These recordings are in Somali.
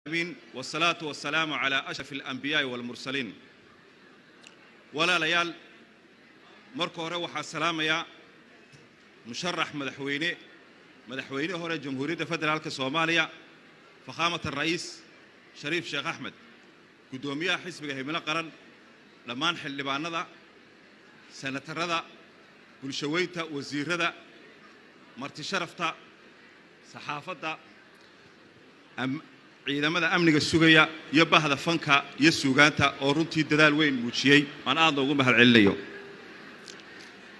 العالمين، والصلاة والسلام على أشرف الأنبياء والمرسلين. Walaalayaal, marka hore waxaa salaamayaa musharax madaxweyne, madaxweyne hore Jamhuuriyadda Federaalka Soomaaliya, Fakhaamat Ara'iis Shariif Sheekh Axmed, guddoomiyaha xisbiga Himilo Qaran, dhammaan xildhibaanada, senatarada, bulshaweynta, wasiirada, marti sharafta, saxaafadda, ciidamada amniga sugaya iyo bahda fanka iyo suugaanta oo runtii dadaal weyn muujiyey, aan aadna ugu mahad celinayo.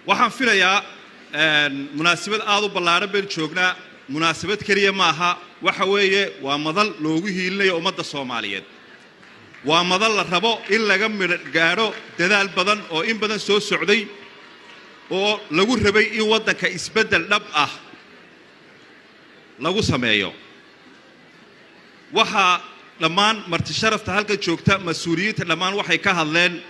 Waxaan filayaa munaasabad aad u ballaaran baynu joognaa. Munaasabad keliya ma aha, waxa weeye waa madal loogu hiilinayo ummadda Soomaaliyeed. Waa madal la rabo in laga midho gaadho dadaal badan oo in badan soo socday oo lagu rabay in waddanka isbeddel dhab ah lagu sameeyo. Waxaa dhammaan marti sharafta halkan joogta, mas-uuliyiinta dhammaan waxay ka hadleen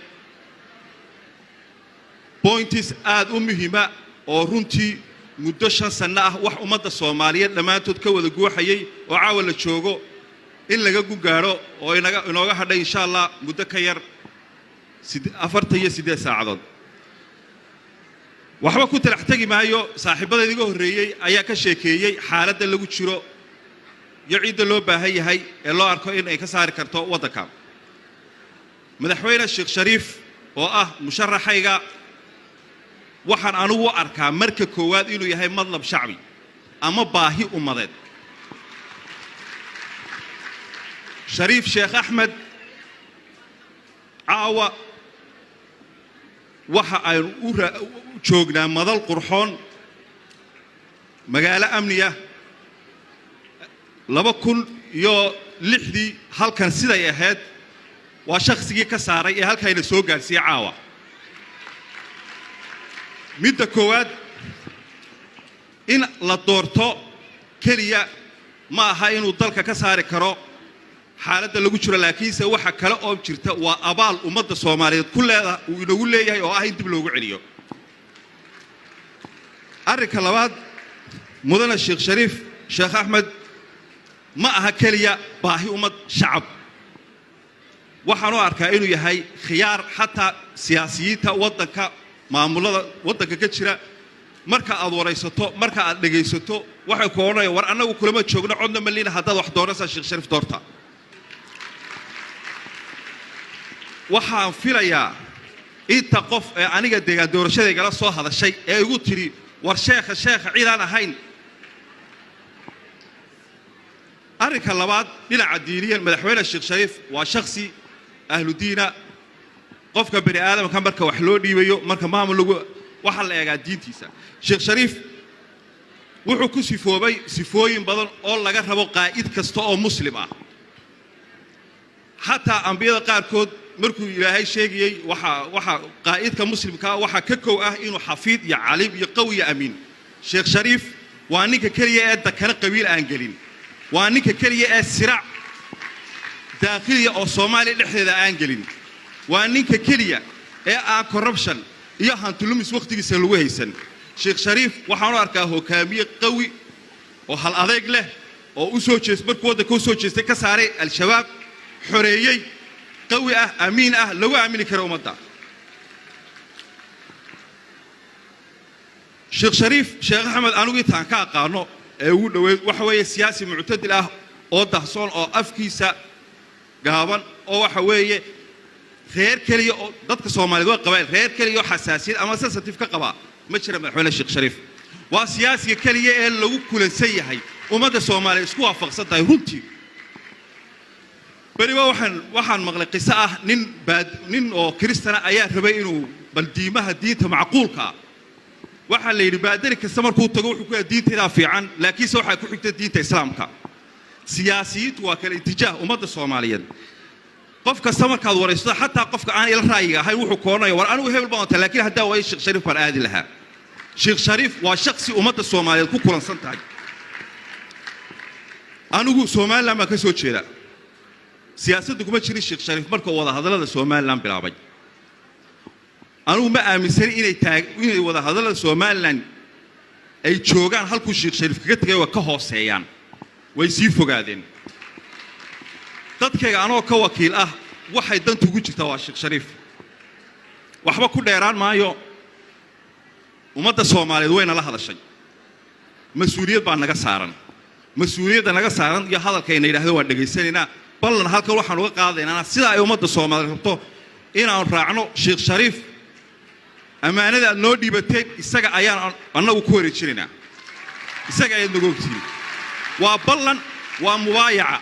points aad u muhiima oo runtii muddo 5 sanno ah wax ummadda Soomaaliyeed dhammaantood ka wada guuxayay oo caawa la joogo in laga gugaadho oo inaga inooga hadhay, insha Allah, muddo ka yar 48 saacadood. Waxba ku talax tegi maayo. Saaxiibadayda iga horreeyey ayaa ka sheekeeyey xaaladda lagu jiro iyo cidda loo baahan yahay ee loo arko in ay ka saari karto waddanka. Madaxweyne Sheekh Shariif oo ah musharaxayga, waxaan anugu u arkaa marka koowaad inuu yahay madlab shacbi ama baahi ummadeed. Shariif Sheekh Axmed caawa waxa aynu u joognaa madal qurxoon, magaalo amniya. 2006-dii halkan siday ahayd waa shakhsigii ka saaray ee halkayna soo gaadhsiiyey caawa. Midda koowaad, in la doorto keliya ma aha inuu dalka ka saari karo xaaladda lagu jiro, laakiinse waxa kale oo jirta waa abaal ummadda Soomaaliyeed ku leeda uu inagu leeyahay oo ah in dib loogu celiyo. Arrinka labaad, mudane Sheekh Shariif Sheekh Axmed ma aha keliya baahi ummad shacab. Waxaan u arkaa inuu yahay khiyaar xataa siyaasiyiinta waddanka, maamulada waddanka ka jira. Marka aad waraysato, marka aad dhegaysato, waxay ku odhanayaan: "War annagu kulama joogno, codna ma liina. Haddaad wax doonaysaa, Sheekh Shariif doorta." Waxaan filayaa inta qof ee aniga deegaan doorashadaygala soo hadashay ee igu tidhi: "War sheekha, sheekha cidaan ahayn." Arrinka labaad, dhinaca diiniyan, madaxweyne Sheekh Shariif waa shaksi ahludiina. Qofka bani aadamka marka wax loo dhiibayo, marka maamul lagu, waxaa la eegaa diintiisa. Sheekh Shariif wuxuu ku sifoobay sifooyin badan oo laga rabo qaa'id kasta oo Muslim ah. Xataa ambiyada qaarkood markuu Ilaahay sheegayey, waxaa qaa'idka Muslimkaa waxaa ka kow ah inuu xafiid iyo caliim iyo qawi iyo amiin. Sheekh Shariif waa ninka keliya ee dakano qabiil aan gelin, waa ninka keliya ee siraac daakhiliya oo Soomaaliya dhexdeeda aan gelin, waa ninka keliya ee aan corruption iyo hantilumis wakhtigiisa lagu haysan. Sheekh Shariif waxaan u arkaa hogaamiye qawi oo hal adeyg leh oo u soo jees markuu waddanka u soo jeestay ka saaray Al-Shabaab, xoreeyey, qawi ah, amiin ah, lagu aamini karo ummadda. Sheekh Shariif Sheekh Axmed, anigu intaan ka aqaano ee ugu dhoweyd, waxa weeye siyaasi muctadil ah oo dahsoon oo afkiisa gaaban oo waxa weeye reer keliya oo dadka Soomaaliyeed waa qabaa'il, reer keliya oo xasaasiyad ama sensitive ka qabaa ma jira. Madaxweyne Sheekh Shariif waa siyaasiga keliya ee lagu kulansan yahay, ummadda Soomaaliyeed isku waafaqsan tahay runtii. Beriba waxaan maqlay qiso ah nin baad nin oo Kiristana ayaa rabay inuu bal diimaha diinta macquulka ah. Waxaa la yidhi baadari kasta markuu tago wuxuu ku yahay diintaydaa fiican, laakiinse waxaa ku xigta diinta Islaamka. Siyaasiyiintu waa kala itijaah. Ummadda Soomaaliyeed qof kasta markaad waraysato, xataa qofka aan ila ra'yiga ahayn, wuxuu koonaya: "War anigu hebel baan wataa, laakiin haddaa waayo Sheekh Shariif baan aadi lahaa." Sheekh Shariif waa shaksi ummadda Soomaaliyeed ku kulansan tahay. Anigu Somaliland baan ka soo jeeda. Siyaasadda kuma jirin Sheekh Shariif marka uu wadahadallada Somaliland bilaabay. Anigu ma aaminsani inay taag inay wadahadallada Somaliland ay joogaan halkuu Sheekh Shariif kaga tegay. Waa ka hooseeyaan, way sii fogaadeen. Dadkayga anoo ka wakiil ah, waxay danta ugu jirtaa waa Sheekh Shariif. Waxba ku dheeraan maayo. Ummadda Soomaaliyeed wayna la hadashay. Mas-uuliyad baa naga saaran. Mas-uuliyadda naga saaran iyo hadalkayna yidhahdo waan dhegaysanaynaa. Ballan halkan waxaan uga qaadaynaana sida ay ummadda Soomaaliyeed rabto inaan raacno. Sheekh Shariif, ammaanada aad noo dhiibateen isaga ayaan annagu ku wareejinaynaa. Isaga ayaad nagu ogtihiin. Waa ballan, waa mubaayaca.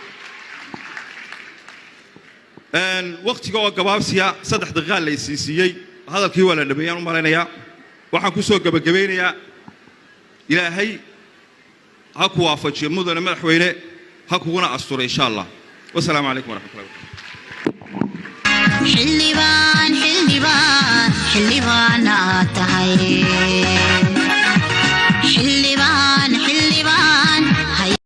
Wakhtiga oo gabaabsiya, 3 daqiiqaa la isiisiiyey, hadalkii waa la dhameeyaan u malaynayaa. Waxaan ku soo gebagabaynayaa, Ilaahay ha ku waafajiyo, mudane madaxweyne, ha kuguna asturo, insha Allah. Wasalaamu calaykum waraxmatullahi. Xildhibaan, xildhibaan, xildhibaan aad tahay.